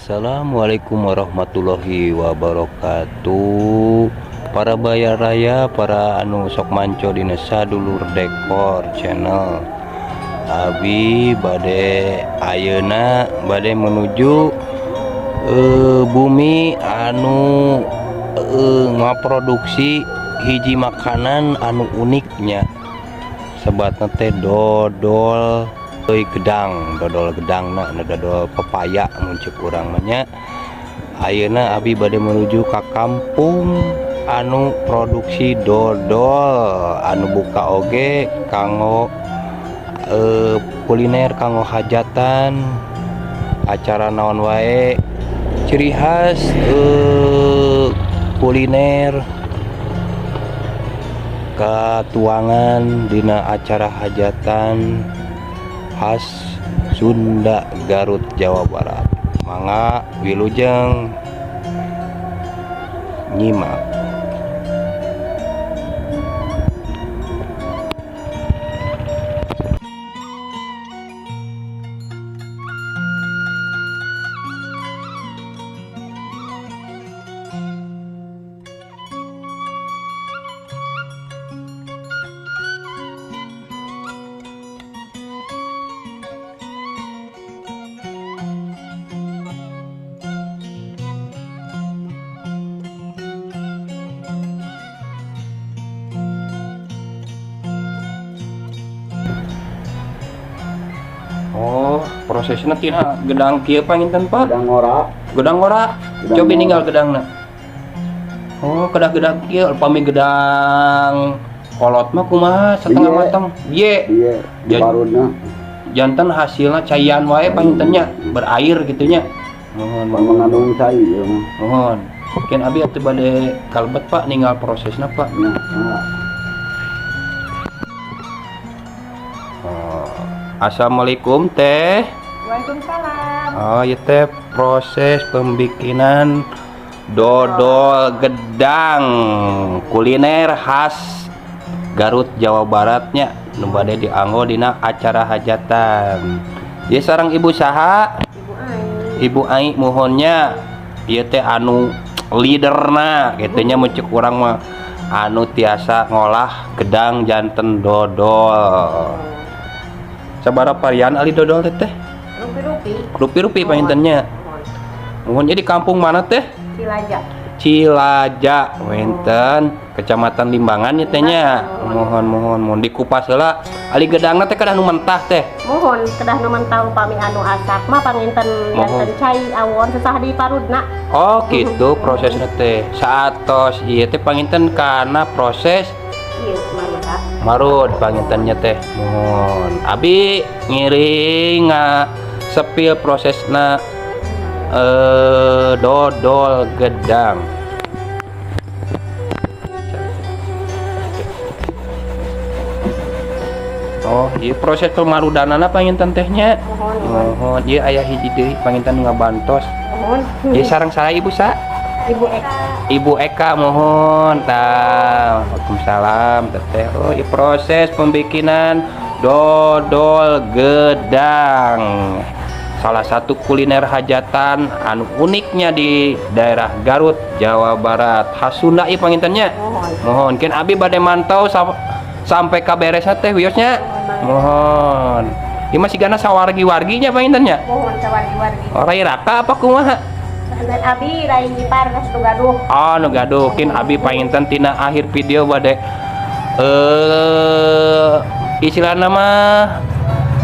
Assalamualaikum warahmatullahi wabarakatuh. Para baraya, para anu sok manco dina Sadulur Dekor Channel. Abi bade ayeuna bade menuju bumi anu ngaproduksi hiji makanan anu uniknya, sebatna teh dodol euy gedang, dodol gedang na dodol pepaya mun cek urang mah nya. Ayeuna abi bade menuju ka kampung anu produksi dodol anu buka oge kanggo kuliner, kanggo hajatan, acara naon wae. Ciri khas kuliner katuangan dina acara hajatan khas Sunda Garut, Jawa Barat. Mangga wilujeng nyimak. Oh, prosesnya tina gedang kieu panginten, Pak? Gedang ngora. Gedang ngora. Gedang Coba ngora. Ninggal gedangna. Oh, kedah gedang kieu, upami gedang kolot mah kumaha, setengah Iya. matang? Ye. Iya, di parutna. Janten hasilnya caian wae pangintennya, berair gitunya. Mohon, mohon. Mengandung cai ya mah. Mohon. Mungkin abi atuh bade kalebet, Pak, ninggal prosesna, Pak. Nah, nah. Oh. Assalamualaikum, Teh. Waalaikumsalam. Oh, ya teh, proses pembikinan dodol gedang, kuliner khas Garut, Jawa Baratnya, nu bade dianggo dina acara hajatan. Ieu sareng ibu saha? Ibu Ai. Ibu Ai, muhunnya ieu teh anu leaderna kitu nya, mun cek urang mah anu tiasa ngolah gedang janten dodol. Sabaraha varian ali dodol teh teh? Rupi-rupi. Rupi-rupi pangintennya. Mohon. Muhun, jadi kampung mana teh? Cilaja. Cilaja, wenten Kecamatan Limbangan ya teh nya. Mohon, mohon, mohon dikupas heula. Ali gedangna teh kedah nu mentah teh? Mohon, kedah nu mentah. Upami anu asak mah panginten Mohon. Janten cai awon, susah diparudna. Oh, gitu prosesnya teh. Saatos ieu teh panginten karena proses Iya, marudha. Marud pangintennya teh. Mohon. Abi ngiring spill prosesna dodol gedang. Oh, iya, proses pemarudanana panginten tehnya. Mohon, mohon. Mohon, ieu aya hiji deui panginten ngabantos. Mohon. Ieu sareng saha, Ibu sa? Ibu Eka. Ibu Eka, mohon. Tah, waalaikumsalam teteh. Oh, iya, proses pembikinan dodol gedang. Salah satu kuliner hajatan anu uniknya di daerah Garut, Jawa Barat. Khas Sunda ieu pangintennya. Mohon. Mohon, kin abi bade mantau sampai ka beresna teh, wiosnya. Mohon. Ieu masih gana sawargi-warginya pangintennya. Mohon, sawargi-wargi. Oh, rai raka apa kumaha? Dan abi rai ipar geus nu gaduh. Oh, nu gaduh. Kin abi panginten tina akhir video bade istilahna mah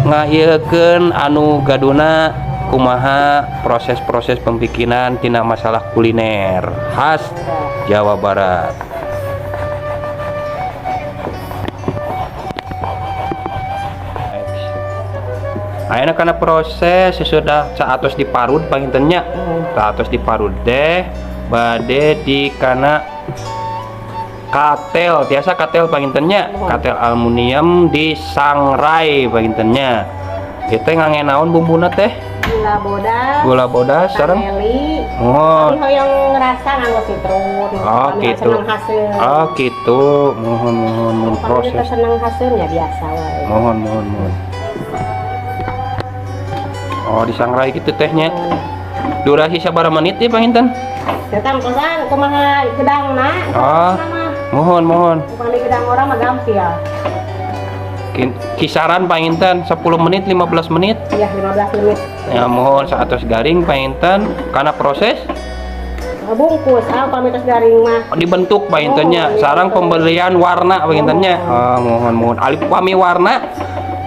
ngaieukeun anu gaduna kumaha proses-proses pembikinan tina masalah kuliner khas Jawa Barat. Ayeuna kana proses sesudah saatos diparud pangintennya. Saatos diparud teh bade di kana katel, tiasa katel pangintennya, katel aluminium disangrai pangintennya. Ieu teh ngangge naon bumbuna teh? Gula bodas. Gula bodas sareng Paneli. Mohon. Kami hoyong ngerasa nganggo citrun. Oh, Kami gitu. seneng hasil. Oh, gitu. Mohon, mohon, mohon Kami proses. teu seneng hasil ya biasa wae. Mohon, mohon, mohon. Oh, disangrai gitu tehnya. Durasi sabaraha menit ya panginten? Tetang kosan kumaha gedangna. Ah. Mohon, mohon. Upami gedang urang mah gampil. Kisaran panginten 10 menit, 15 menit. Iya, 15 menit. Ya, mohon, saatos garing panginten karena proses Bungkus, ah, upami tos garing mah. Dibentuk pangintennya. Oh, Sareng iya. Pemberian warna pangintennya. Oh, mohon, mohon. Ari upami warna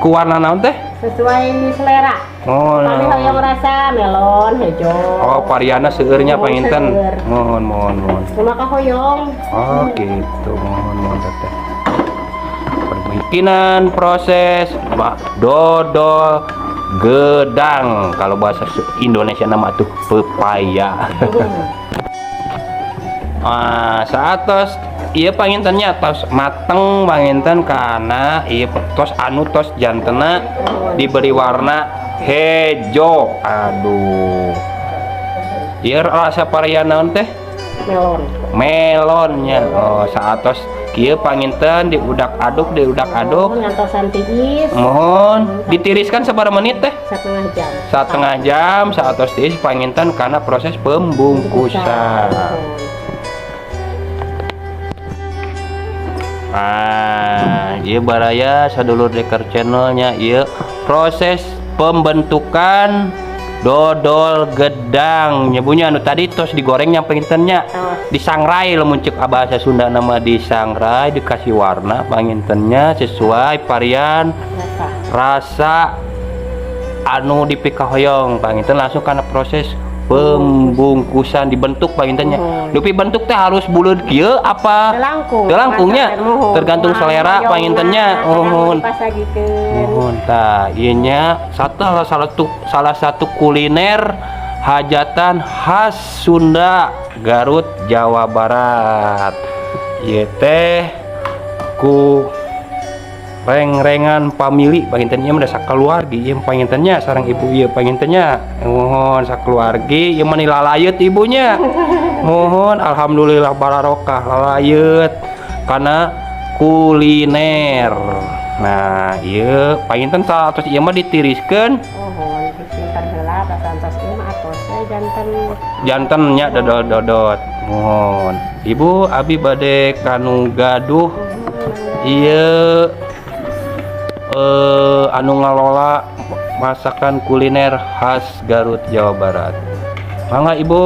ku warna naon teh? Sesuai selera. Oh, Upami hoyong rasa melon, hejo. Oh, variana seueurnya Oh, panginten. seueur. Mohon, mohon, mohon. Kumaha hoyong. Oh, gitu. Mohon, mohon, Teteh. Perbikinan proses dodol gedang. Kalau bahasa Indonesia nama tuh pepaya. Ah, saatos ieu pangintennya tos mateng panginten karena ieu tos anu tos jantena diberi warna hejo. Aduh. Ieu rasa varian naon teh? Melon. Melonnya. Oh, saatos kieu panginten diudak aduk, diudak aduk. Mohon, ngantosan tiis. Mohon ditiriskan sabaraha menit teh? Setengah jam. Setengah jam. Saatos tiis panginten karena proses pembungkusan. Mohon. Ah, ieu baraya sadulur Deker channelnya, ieu proses pembentukan dodol gedang nyebunya anu tadi tos digorengnya pangintennya. Tos. Disangrai, lamun cek bahasa Sunda nama disangrai, dikasih warna pangintennya sesuai varian Rasa. Rasa anu dipikahoyong. Panginten langsung karena proses pembungkusan, dibentuk pangintennya. Muhun. Dupi bentuk teh harus buleud kieu apa? Teu langkung. Teu langkungnya. Muhun. Tergantung selera pangintennya. Muhun. Pasagikeun. Muhun, tah ieu nya satu salah satu salah satu kuliner hajatan khas Sunda Garut, Jawa Barat. Ieu teh ku reng-rengan famili panginten nya, mah sakeluargi ieu pangintennya sareng ibu ieu pangintennya. Muhun, sakeluargi ieu mah lalayet ibunya. Muhun, alhamdulillah bararokah lalayet karena kuliner. Nah, ieu panginten saatos ieu mah ditiriskeun. Muhun, disimpan heula batantos ieu mah atos we janten. Janten nya dodol dodot. Muhun, Ibu, abi bade kanu gaduh ieu anu ngalola masakan kuliner khas Garut, Jawa Barat. Mangga, Ibu.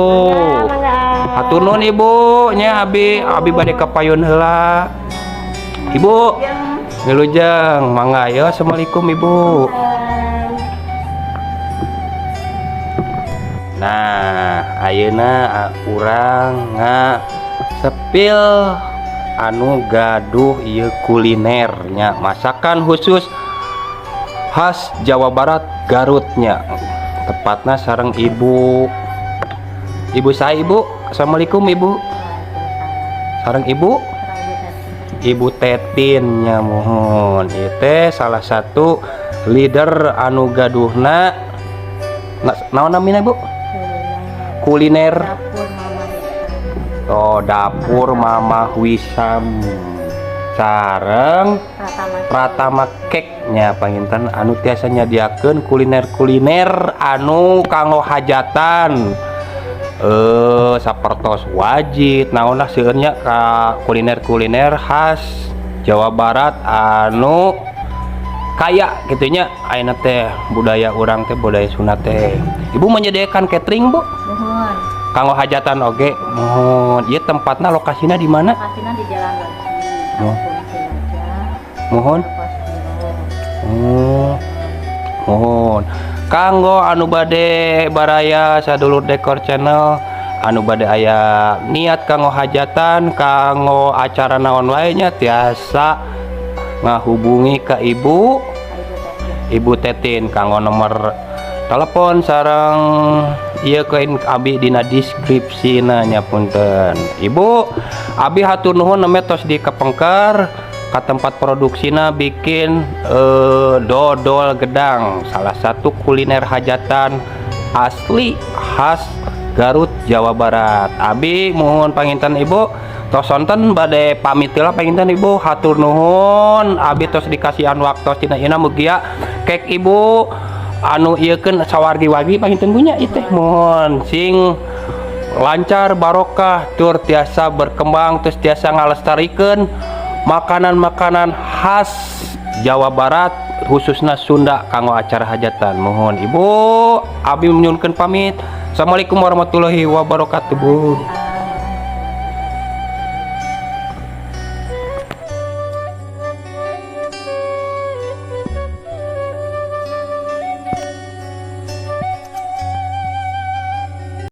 Mangga. Hatur nuhun, Ibu nya, abi bade ka payun heula, Ibu. Wilujeng, mangga ya. Assalamualaikum, Ibu. Nah, ayeuna urang nga spill anu gaduh ieu kulinernya masakan khusus khas Jawa Barat Garutnya, tepatnya sareng ibu. Ibu saya, Ibu. Assalamualaikum, Ibu. Sareng Ibu, Ibu Tetin nya. Muhun, ieu teh salah satu leader anu gaduhna naon namina, Bu? Kuliner. Dapur Mama. Oh, Dapur Mama Wisam sareng Pratama. Pratama Cake-nya panginten anu tiasa nyadiakeun kuliner-kuliner anu kanggo hajatan sapertos wajit naon lah seueurnya ka kuliner-kuliner khas Jawa Barat anu kaya gitu nya. Ayeuna teh budaya urang teh, budaya Sunda teh. Ibu menyediakan catering, Bu? Muhun. Kanggo hajatan oge? Muhun. Ieu tempatna, lokasina di mana? Lokasinya di Jalan Loji, Oh. Kampung Cimaja, Muhun. Pos Biro. Muhun. Kanggo anu bade, baraya sadulur Dekor Channel anu bade aya niat kanggo hajatan, kanggo acara naon lainnya, tiasa ngahubungi ke Ibu. Ibu Tetin. Ibu Tetin. Kanggo nomor telepon sareng ieu keun abi dina deskripsina nya. Punten, Ibu, abi hatur nuhun nembe tos di kepengker ka tempat produksina bikin dodol gedang, salah satu kuliner hajatan asli khas Garut, Jawa Barat. Abi muhun panginten, Ibu, tos sonten bade pamit heula panginten. Ibu, hatur nuhun abi tos dikasihan waktu tina ina. Mugia cake Ibu Anu ieu keun sawargi-wargi panginten, Bu, nya, ieu teh. Mohon sing lancar, barokah, tur tiasa berkembang, terus tiasa ngalestarikeun makanan-makanan khas Jawa Barat, khususnya Sunda, kanggo acara hajatan. Mohon, Ibu, abi menyuhunkeun pamit. Assalamualaikum warahmatullahi wabarakatuh, Bu.